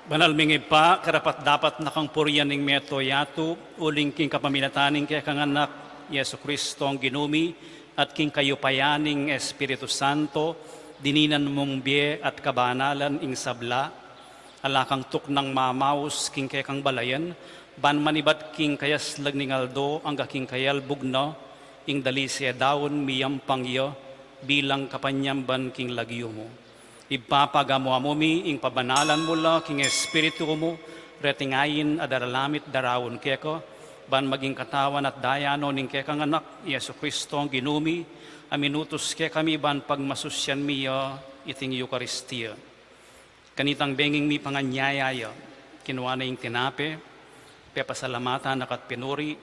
Banal ming Ibpa, karapat-dapat na kang purian ing mabilug a yatu, uling king kapamilatan ning kekang Anak, Jesucristo, ing Ginu mi, at king kayupayan ning Espiritu Santo, dininan mung bie at kabanalan ing sabla, ala kang tuknang mamaus king kekang balayan, ban manibat king kayaslag ning aldo angga king kayalbug na, ing dalise daun miyampang ya, bilang kapanyamban king lagyu mu. Ibpa, pagamu-amu mi ing pabanalan mu la king Espiritu mu, reting ain a daralamit daraun keka, ban maging katawan at daya no ning kekang Anak, Jesucristo, ing Ginu mi, a minutus kekami ban pagmasusyan mi ya iting Eukaristia. Kanitang benging mipanganyaya ya, kinua ne ing tinape, pepasalamatan na ka at pinuri,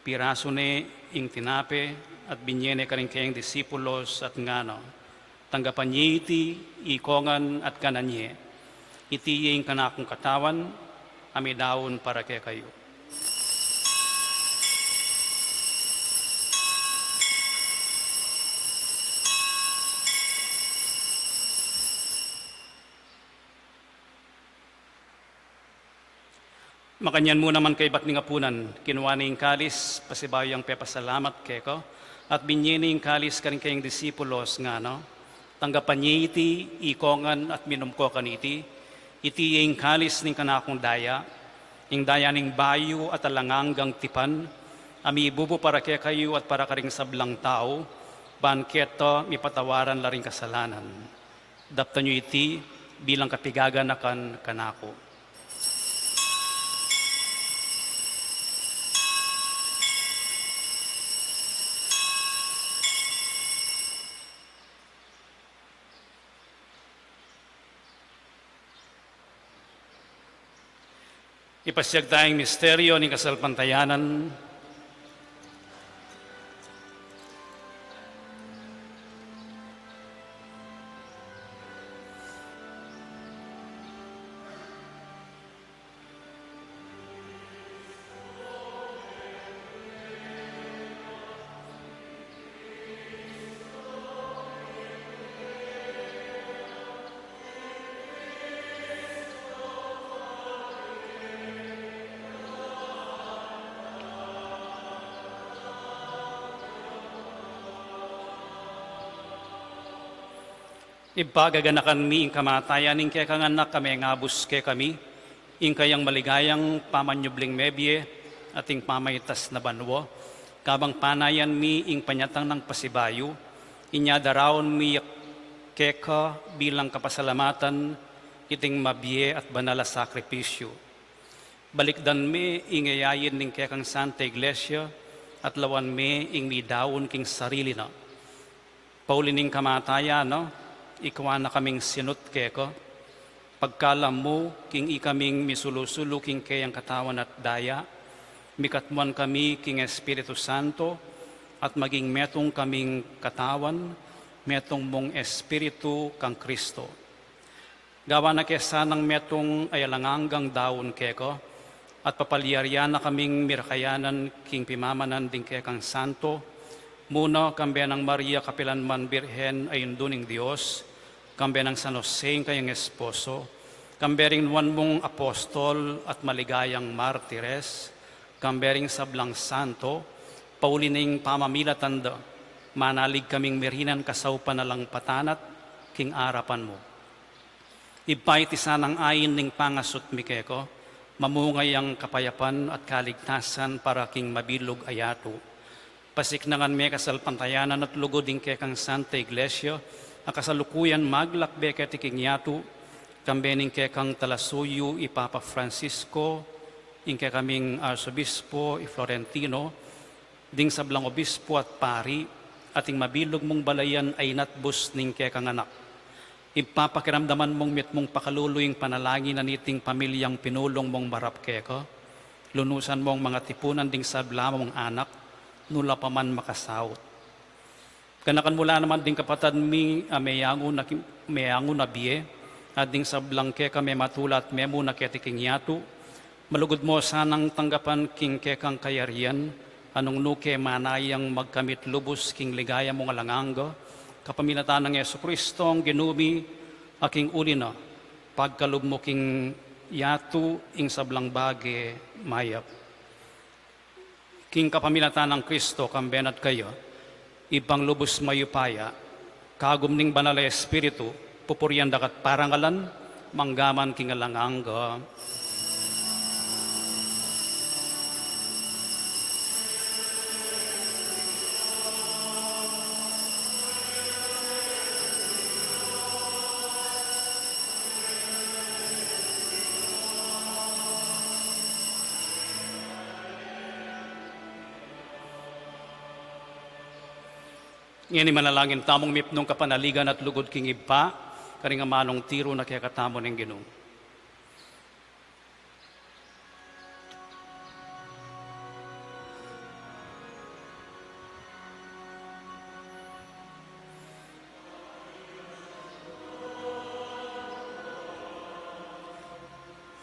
pirasu ne ing tinape, at binye ne karing kayang disipulos, at ngana: Tanggapan ye iti ikongan at kanan ye. Iti ye ing kanakung katawan, a midaun para kekayu. Makanyan mu naman kaybat ning apunan, kinua ne ing kalis, pasibayu yang pepasalamat keka, at binye ne ing kalis karing kayang disipulos, ngana: Tanggapan ye iti ikongan at minum ko kaniti, iti ye ing kalis ning kanakung daya, ing daya ning bayu at alang anggang tipan, a mibubu para kekayu at para karing sablang tau, Ban keta mipatawaran la ring kasalanan. Daptan yu iti bilang kapigaganakan kanaku. Ipasiag taya ing misteryo ning kasalpantayanan. Ibpa, gaganakan mi ing kamatayan ning kekang Anak a mengabus kekami, ing kayang maligayang pamanyubling mebie at ing pamaitas na banua, kabang panayan mi ing panyatang nang pasibayu, inya daraun mi keka bilang kapasalamatan iting mabie at banal a sakripisyu. Balikdan me ing yayain ning kekang Santa Iglesia at lawan me ing midaun king sarili na. Pauli ning kamatayan na, ikua na kaming sinut keka. Pagkalam mu king ikaming misulu-sulu king keyang katawan at daya, mikatmuan kami king Espiritu Santo, at maging metung kaming katawan, metung mung Espiritu kang Kristo. Gawan na ke sanang metung a alang anggang daun keka, at papalyarian na kaming mirakayanan king pimamanan ding kekang santo, muna kambe nang Maria kapilan man Birhen a Indu ning Dios, kambe nang San Jose ing kayang esposo, kambe ring nuan mung apostol at maligayang martires, kambe ring sablang santo, pauli ning pamamilatan da, manalig kaming mirinan kasaupan alang patanat king arapan mu. Ibpa, iti sanang ain ning pangasut mi keka, mamunga yang kapayapan at kaligtasan para king mabilug a yatu. Pasiknangan me kasalpantayanan at lugud ing kekang Santa Iglesia, a kasalukuyan maglakbe keti king yatu, kambe ning kekang talasuyu i Papa Francisco, ing kekaming Arsobispo i Florentino, ding sablang obispo at pari, at ing mabilug mung balayan a inatbus ning kekang Anak. Ibpa, pakiramdaman mung mitmung pakalulu ing panalangin na niting pamilyang pinulung mung marap keka, lunusan mung mangatipunan ding sabla mung anak, nu la pa man makasaut. Ganakan mu la naman ding kapatad mi a meyangu na ki-, meyangu na bie, at ding sablang keka mematula at memuna keti king yatu, malugud mu sanang tanggapan king kekang kayarian, a nung nu ke manayang magkamit lubus king ligaya mung alang angga, kapamilatan nang Jesucristo a Ginu mi, a king uli na, pagkalub mu king yatu ing sablang bage mayap. King kapamilatan nang Kristo, kambe na at kaya, Ibpang lubus mayupaya, kagum ning Banal a Espiritu, pupurian da ka at parangalan, mangga man king alang angga. Ngeni manalangin tamung mipnung kapanaligan at lugud king Ibpa, karing amanung tiru na kekatamu ning Ginu.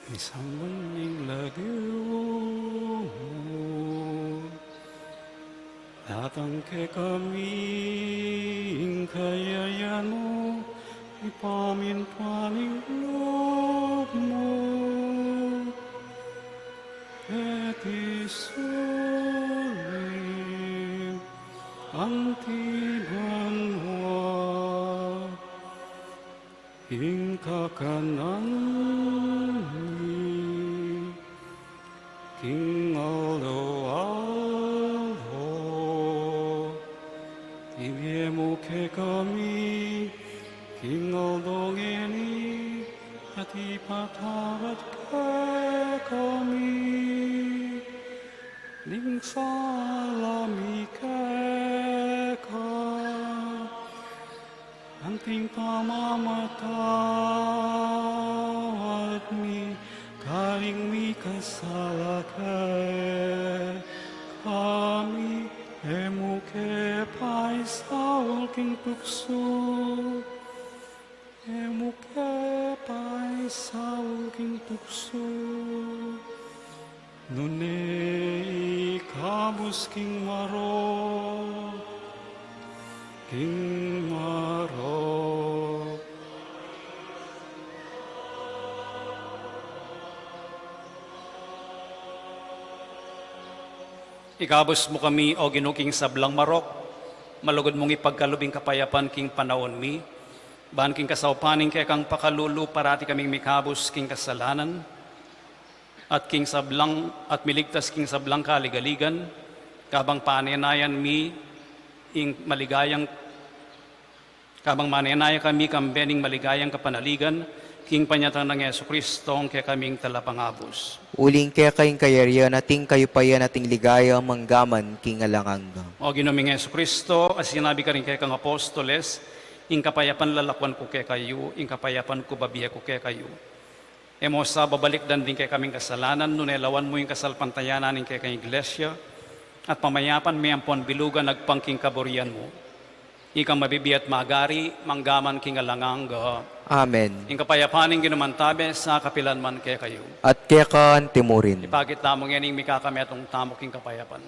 Misamban ning lagyu mu, datang kekami ing kayarian mu, ipamintuan ing lub mu, keti sulip anti banua. Ing kakanan mi king aldo-aldo, Ibie mu kekami king aldo ngeni, at ipatawad kekami ding sala mi keka, anting pamamatawad mi karing mikasala kekami, e mu ke paisaul king tuksu, e mu ke paisaul king tuksu, nune ikabus king marok, king marok. Ikabus mu kami, O Ginu, king sablang marok, malugud mung ipagkalub ing kapayapan king panaun mi, ban king kasaupan ning kekang pakalulu parati kaming mikabus king kasalanan, at king sablang, at miligtas king sablang kaligaligan, kabang panenayan mi ing maligayang, kabang manenaya kami kambe ning maligayang kapanaligan, king panyatang nang Jesucristo, ing kekaming talapangabus. Uling keka ing kayarian, at ing kayupayan, at ing ligaya, manggaman king alang angga. O Ginu ming Jesucristo, a sinabi karing kekang apostoles, ing kapayapan lalakuan ku kekayu, ing kapayapan ku babie ku kekayu. E mu sa babalikdan ding kekaming kasalanan, nune lawan mu ing kasalpantayanan ning kekang Iglesia, at pamayapan me ampon bilugan agpang king kaburian mu. Ikang mabibie at magari, manggaman king alang angga. Amen. Ing kapayapan ning Ginu mantabe sa kapilan man kekayu. At keka antimurin. Ipakit tamu ngening mikakametung tamu king kapayapan.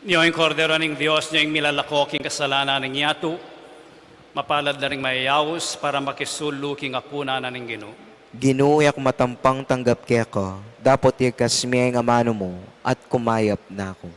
Nyo ing Kordero ning Dios, nyo ing milalako king kasalanan ning yatu. Mapalad la ring mayayaus para makisulu king apunan ning Ginu. Ginu, e ku matampang tanggap keka, dapot igkas me ing amanu mu at kumayap na ku.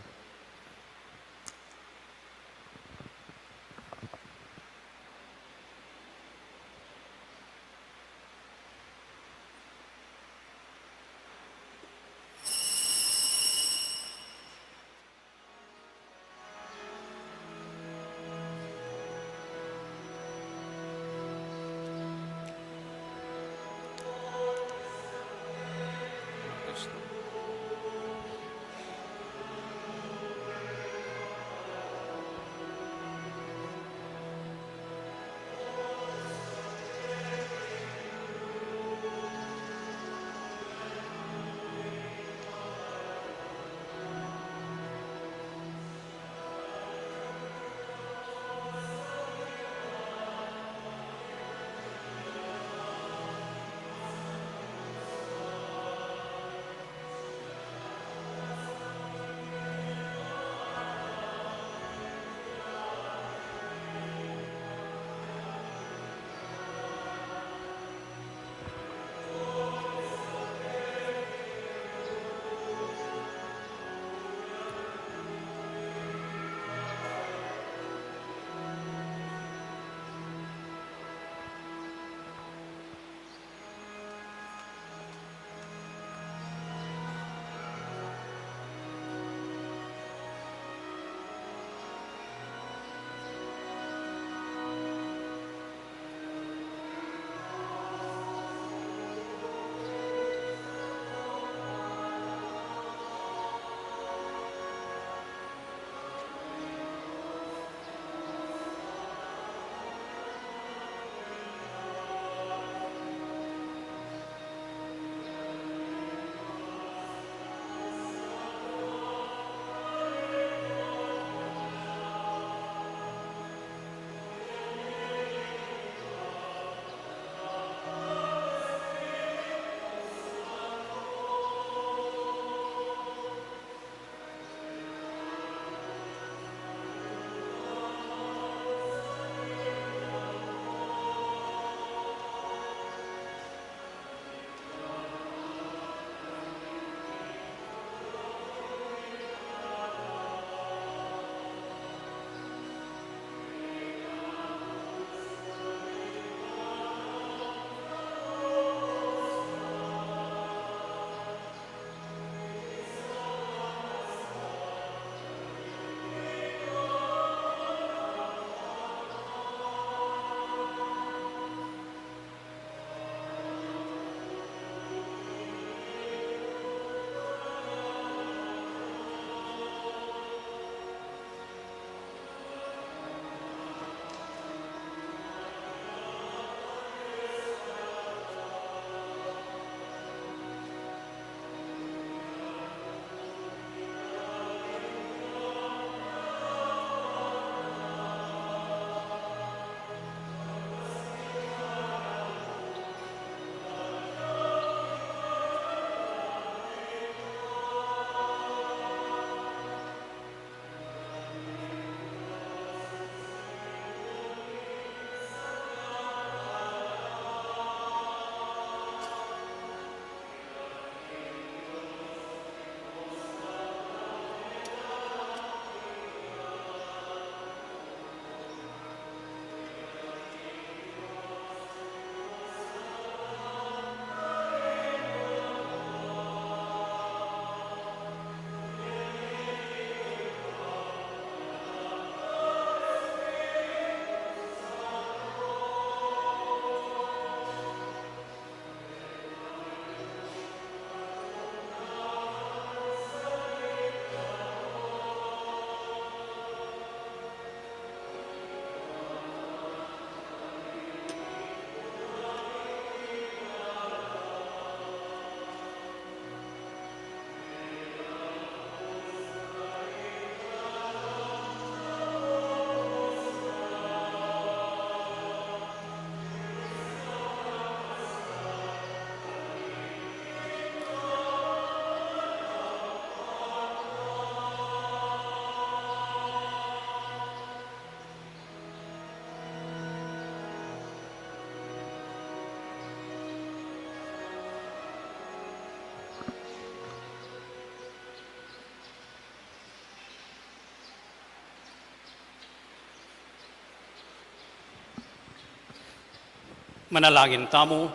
Manalangin tamu.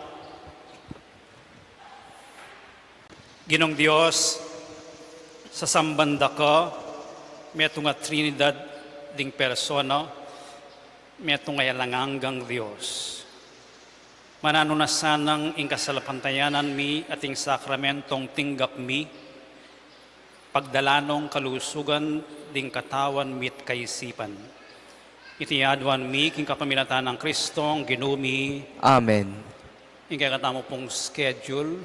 Ginung Dios, sasamban da ka, metung a Trinidad ding persona, metung a alang anggang Dios. Mananu na sanang ing kasalapantayanan mi at ing sakramentong tinggap mi, pagdalan nong kalusugan ding katawan mi't kaisipan. Iti aduan mi king kapamilatan nang Kristong Ginu mi. Amen. Ing kekatamu pung schedule,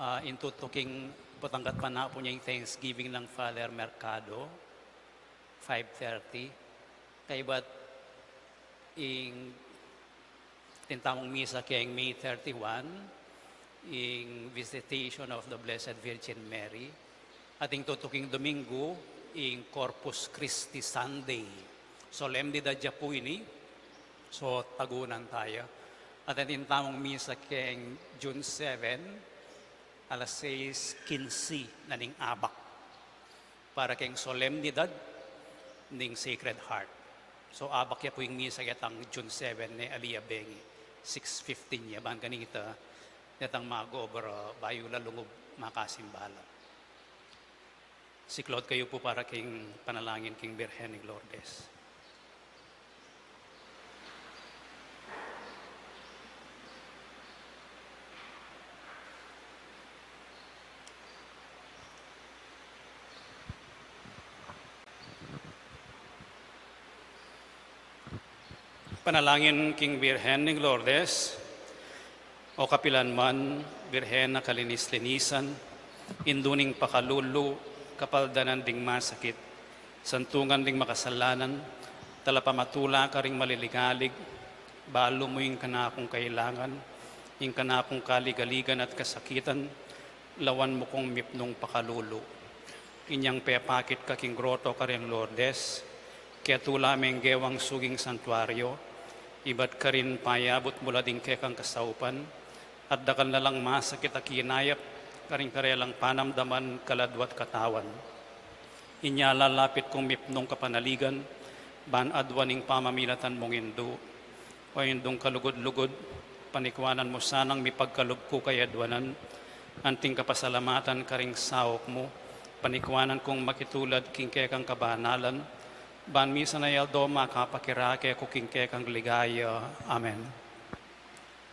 ah, ing tutuking Batangas pa na pu nya ing Thanksgiving nang Father Mercado, five thirty. Kaybat ing atin tamung misa keng May thirty-one, ing Visitation of the Blessed Virgin Mary, at ing tutuking Domingo, ing Corpus Christi Sunday. Solemnidad ya pu ini, so tagunan taya. At atin tamung misa keng June seven, alas sais kinse na ning abak para keng solemnidad ning Sacred Heart. So, abak ya pu ing misa ketang June seven ne, ali ya bengi, six fifteen ya, ban kanita, detang mag-obra, bayu la lungub makasimbala. Siklaud kayu pu para king panalangin king Birhen ning Lourdes. Panalangin king Birhen ning Lourdes. O kapilan man, Birhen a kalinis-linisan, indu ning pakalulu, kapaldanan ding masakit, santungan ding makasalanan, talapamatula karing maliligalig, balu mu ing kanakung kailangan, ing kanakung kaligaligan at kasakitan, lawan mu kung mipnung pakalulu. Inyang pepakit ka king groto karing Lourdes, ketula me ing gewang suging santuario, ibat karin payabut mu la ding kekang kasaupan, at dakal na lang masakit a kinayap karing karelang panamdaman, kaladwa at katawan. Inya lalapit kung mipnung kapanaligan, ban aduan ing pamamilatan mung Indu. O Indung kalugud-lugud, panikuanan mu sanang mipagkalub ku kayaduanan, anting kapasalamatan karing saup mu, panikuanan kung makitulad king kekang kabanalan, ban misan a aldo makapakirake ku king kekang ligaya. Amen.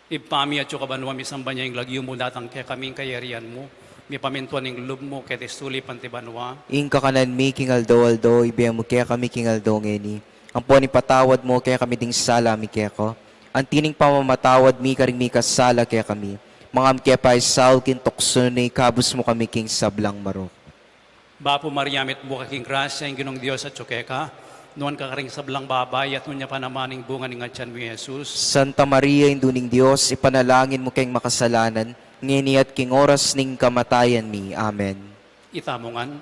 Ibpa mi, atsu ka banua, misamban ya ing lagyu mu, datang kekami ing kayarian mu, mipamintuan ing lub mu keti sulip anti banua. Ing kakanan mi king aldo-aldo, ibie mu kekami king aldo ngeni. Ampon ipatawad mu kekami ding sala mi keka, anti ning pamamatawad mi karing mikasala kekami. Manga mu ke paisaul king tuksu, nune ikabus mu kami king sablang marok. Bapu Maria, mitmu ka king grasya, ing Ginung Dios atsu keka, nuan ka karing sablang babai, at nuan ya pa naman ing bunga ning atian mu, i Jesus. Santa Maria, Indu ning Dios, ipanalangin mu keng makasalanan, ngeni at king oras ning kamatayan mi. Amen. Itamu ngan,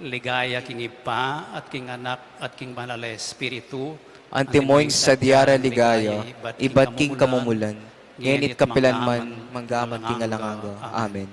ligaya king Ibpa, at king Anak, at king Banal a Espiritu. Antimo ing sadya rang ligaya, ibat king kamumulan, ngeni at kapilan man, manggaman king alang angga. Amen.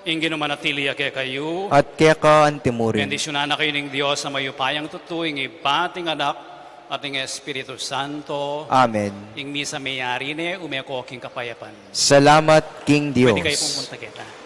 Ing Ginu manatili ya kekayu. At keka antimurin. Bendisyunan na kayu ning Dios a mayupayang tutu, ing Ibpa, at ing Anak, at ing Espiritu Santo. Amen. Ing misa meyari ne, ume ko king kapayapan. Salamat king Dios. Pwede kayu pung munta keta.